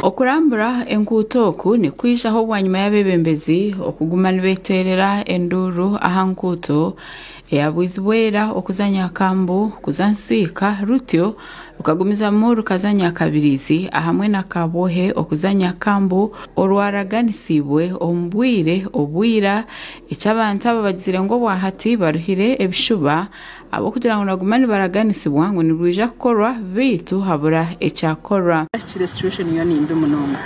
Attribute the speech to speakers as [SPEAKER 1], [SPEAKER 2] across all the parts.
[SPEAKER 1] Okurambura enguuto oku nikwijaho bwanyima y'abeebembezi okuguma nibeeterera enduuru aha nguuto eya Bwizibwera okuza Nyakambu kuza Nsiika rutyo rukagumizamu rukaza Nyakabirizi ahamwe na Kabwohe okuza Nyakambu orwaraganisiibwe omu bwire obwira eki abantu aba bagizire ngu obwahati baruhire ebishuba ahabw'okugira ngu nibaguma nibaraganisibwa ngu nirwija kukorwa beitu habura ekyakorwa.
[SPEAKER 2] Kire situation yo nimbi munonga.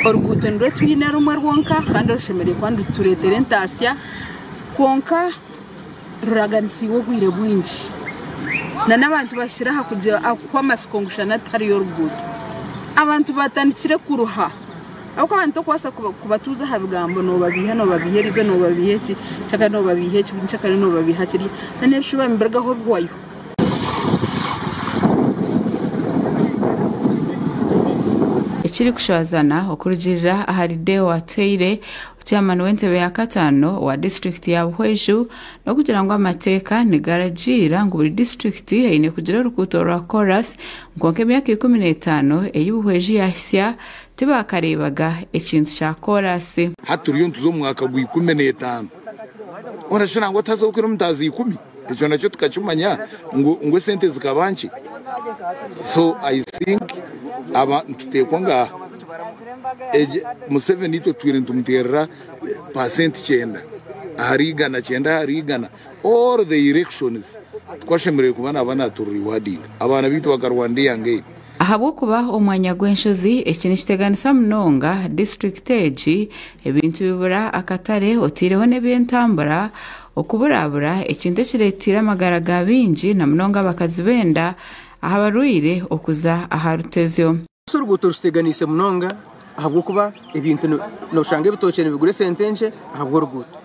[SPEAKER 2] Oruguuto nirwo twine rumwe rwonka kandi orushemereire kuba nirutureetera entaasya kwonka ruraganisiibwe obwire bwingi. N'abantu bahikire aha kugira aha kuhwa amatsiko ngu shana tihariyo oruguuto. Abantu batandikire kuruha ahabw'okuba abantu tokubaasa kubatuuza aha bigambo noobabiiha noobabiiha eriizooba noobabiiha eki, nkyakare noobabiiha eki, nkyakare noobabiiha kiriya. N'ebishuba nibirugaho bihwayo.
[SPEAKER 1] Ekirikushwazana, okurugiirira ahari Deo Atwire, Chairman w'entebe ya kataano owa disiturikiti ya Buhweju, n'okugira ngu amateeka nigaragiira ngu buri disiturikiti eine kugira oruguuto rwa koorasi kwonka emyaka 15 ei Buhweju yaahisya tibaakareebaga ekintu kya koorasi.
[SPEAKER 3] Hati turiyo nituza omu mwaka gwa 15. Hoona shi nangwa tihazaho kilomita 10? Ekyo nakyo tukakimanya ngu esente zikaba nkye. So I think aba nituteekwa ngaha Museveni itwe tutwire nitumuteerera pasenti kyenda ahari igana, kyenda ahari igana. All the elections tikwashemereire kuba naaba naatu-rewardinga. Abaana baitu bakarwanira eihanga eri.
[SPEAKER 1] Ahabw'okuba omwanya gw'enshozi eki nikiteganisa munonga disiturikiti egi, ebintu bibura akatare oteireho n'eby'entambura okuburabura ekintu ekireeteire amagara ga baingi na munonga abakazi b'enda aha barwaire okuza aha rutezyo.
[SPEAKER 4] Oruguuto ruteganiise munonga ahabw'okuba ebintu noshanga ebitookye nibigura esente nkye ahabw'oruguuto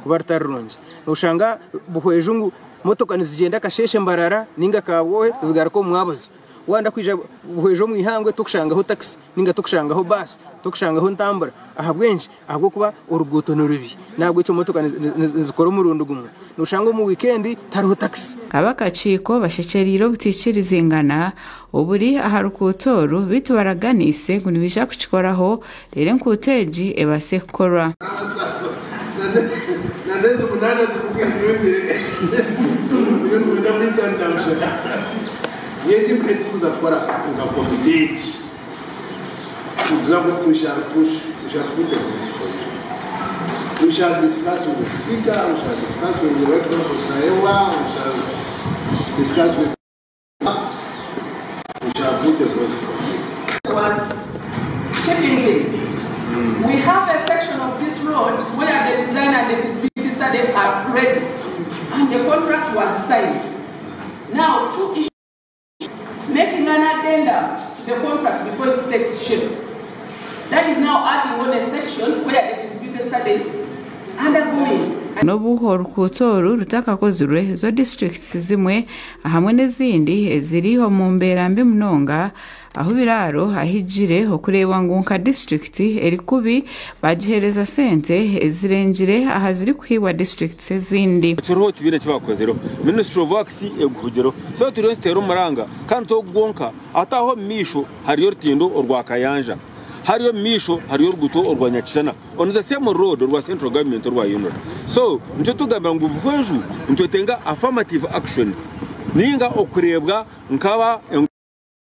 [SPEAKER 4] kuba rutari rurungi. Noshanga Buhweju ngu motoka nizigyenda Kasheeshe Mbarara ninga Kabwohe zigaruka omu mwabazo. Waayenda kwija Buhweju omu ihangwe tokushangaho takisi ninga tokushangaho baasi, tokushangaho ntambura. Ahabw'enki? Ahabw'okuba oruguuto ni rubi. N'ahabw'ekyo motoka nizikora omurundi gumwe. Noshanga omu wiikendi tihariho takisi.
[SPEAKER 1] Ab'akakiiko bashekyereire obutaikirizingana oburi aha rukuuto oru beitu baraganiise ngu nibaija kukikoraho reero enkuuto egi ebaase kukorwa.
[SPEAKER 2] We have a section of this road where the design and the feasibility study are ready and the contract was signed. Now, two issues. Making an addendum to the contract before it takes shape. That is now adding on a section where the feasibility study is undergoing.
[SPEAKER 1] N'obu orukuuto oru rutakakozirwe, zo disiturikiti zimwe ahamwe n'ezindi eziri omu mbeera mbi munonga ahu Biraaro ahigire okureebwa ngu nka disiturikiti eri kubi bagiheereza sente ezirengire aha zirikuheebwa disiturikiti ezindi.
[SPEAKER 5] Kiriho tibaine eki bakukozireho. Ministry of Works eguhugireho. So turiyo nituteera omuranga kandi ti ogu gwonka, hati aho omu maisho hariyo orutindo orwa Kayanja, hariya omu maisho hariyo oruguuto orwa Nyakishana on the same road orwa Central Government orwa UNRA. So nikyo turikugambira ngu Buhweju nitwetenga affirmative action ninga okureebwa nkaba.